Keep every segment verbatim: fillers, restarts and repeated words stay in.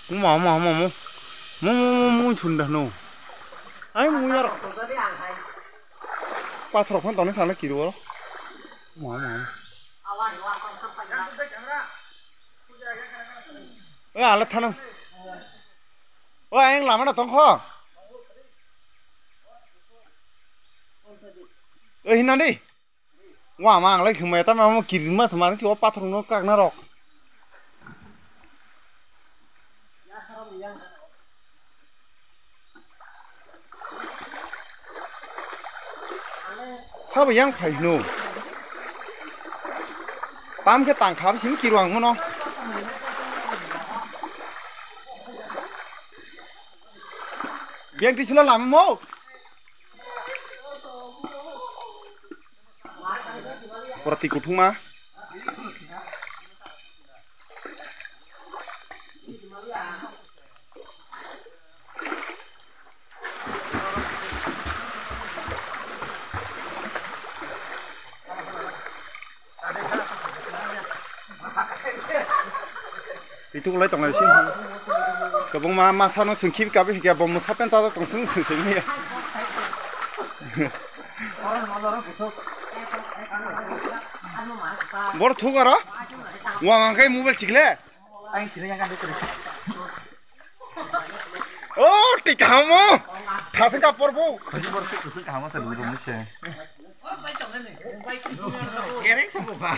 Mo, mo, mo, mo. Mo, mo, mo, mo, chunda no. Ai, mo yar. Pathor phone toni sala kiro. Mo, mo, mo. Oi, ala thano. Oi, ayang lama na tongkho. Oi, hinani. Wa ma ang lai khumai ta ma mo kirima sama si o pathor no kak na rok. Sabo yang phai no. Tam khe tang khap sim kiru ang mono. Biang tisila lama mo. Pura twi kuthungma. Itu kulai tonglai sini. Kebong ma masa no sengki kabe hikia bom masa pen chajak tong sini sini ya. Bor thuk aro. Wang angkai mobile chikle. Ang sini yang kan dukuri. Oh, tikamo. Thasing kapor bu. Haji bor sik sik kaham sa dulu mese. Kerek sa bu ba.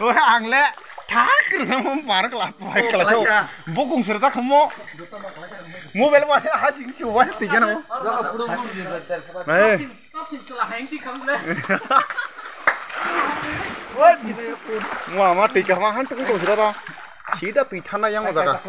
Oh, ang le thak kru sa mo mar kla pai kla cho. Bokong serta khamo. Mobile ma se haji si wa se tikano. Eh. Wah, ma twi kaham han tukui tong sida ba. Sida twi thana yang o jaga.